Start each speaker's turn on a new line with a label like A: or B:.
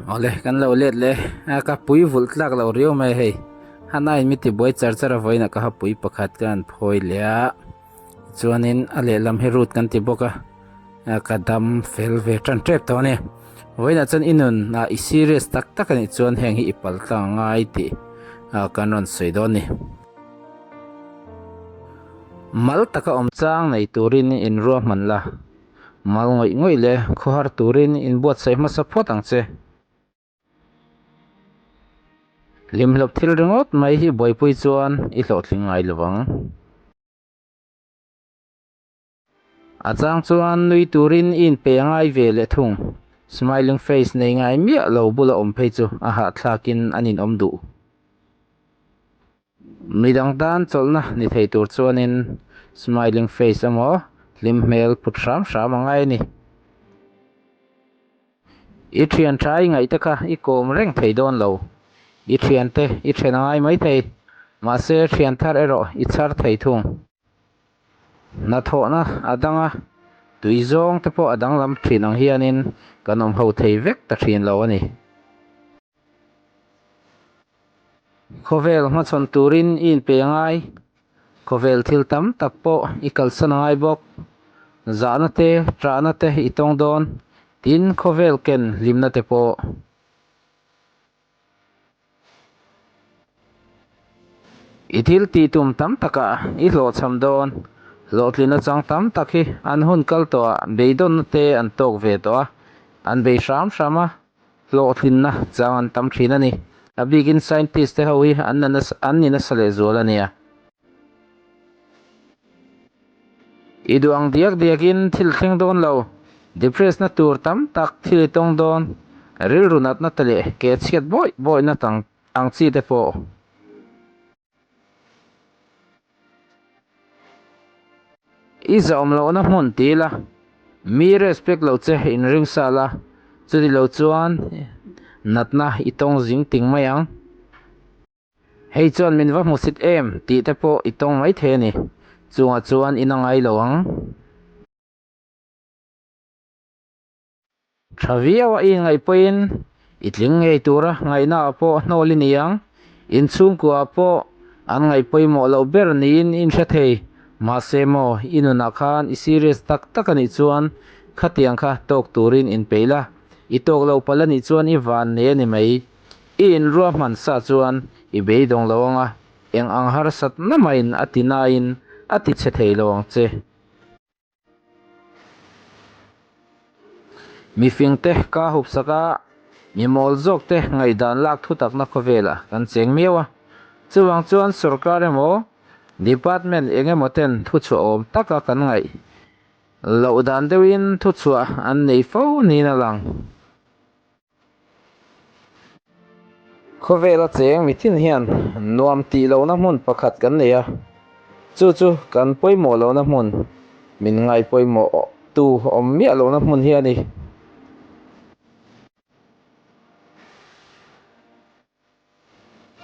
A: Awle kan lo let leh a ka pui vulh tlak lo riau mai hei hana in mi ti buai char char a vawiin ah ka hapui pakhat ka han phawi leh a chuanin a lehlam hi root kan ti bawk a ka dam fel ve tan tep tawh a ni vawiin ah chuan i nun ah i serious tak tak a nih chuan heng hi i pal tlang a ngai tih kan rawn sawi dawn a ni. Mal taka awm chang nei turin in ruahman la. Mal ngawih ngawih leh khawhar turin inbuatsaih hmasa phawt ang che. Hlimhlawp thil ringawt mai hi buaipui chuan i hlawhtling ngai lo vang. A chang chuan nui turin i inpe a ngai ve leh thung. Smiling face nei ngai miah lo bula awm phei chu a hahthlakin an inawm duh. Midang tan chawlhna ni thei tur chuanin smiling face emaw hlim hmel put hram hram a ngai a ni. I thian tha i ngaih te kha i kawm reng thei dawn lo. I thiante i then a ngai mai thei. Mahse thian thar erawh i chhar thei thung. Hnathawhna a dang a, tui zawng te pawh a danglam thin ang hianin kan awm ho thei vek ta thin lo a ni. Khawvel hmachhawn turin i inpe a ngai, khawvel thil tam tak pawh i kalsan a ngai bawk. Zahna te, ṭahna te i tawng dawn, tin khawvel ken hlimna te pawh. I thil tih tum tam takah i hlawhchham dawn, hlawhtlina chang tam tak hi an hun kal tawhah beidawnna te an tawk ve tawh a, an bei hram hram a. Hlawhtlinna chang an tam thin a ni. A bikin scientist te ho hi an na nasa an ni nasa leh zual a nia. I duh ang diak diakin thil thleng dawn lo, depress na tur tam tak thil i tawng dawn, rilru natna te leh ke chhiat bawih bawihna tang ang chi te pawh. I zahawm lohna hmun ti ila, mi respect lo che inring sa la, chuti lo chuan natna i tawng zing ting mai ang. Hei chuan min va hmusit em tih te pawh i tawng mai thei a ni, chungah chuan i na ngai lo ang. Tha viau a i ngaih pawhin i tling ngei tura ngaihna ah pawh hnawl i ni ang. Inchhungkua ah pawh an ngaih pawimawh loh ber niin i inhre thei. Mahse maw, i nunah khan i serious tak tak a nih chuan khatiang kha tawk turin inpeih la. I tawk lo palh a nih chuan i van nei a ni mai. I inruahman sa chuan i beidawng lo ang a, eng ang harsatna mahin a ti nain a ti chhe thei lo ang che. Mifingte ka hup sak a, mi mawl zawkte ngaihdan lak thu takna khawvelah kan cheng miau a. Chuvang chuan sorkar emaw, department eng emaw ten thuchhuah awm taka kan ngaih loh dan deuhin thuchhuah an nei fo niin a lang. Khawvela cheng mithin hian nuam tih lohna hmun pakhat kan nei a, chu chu kan pawimawh lohna hmun, min ngaih pawimawh tu awm miah lohna hmun hi a ni.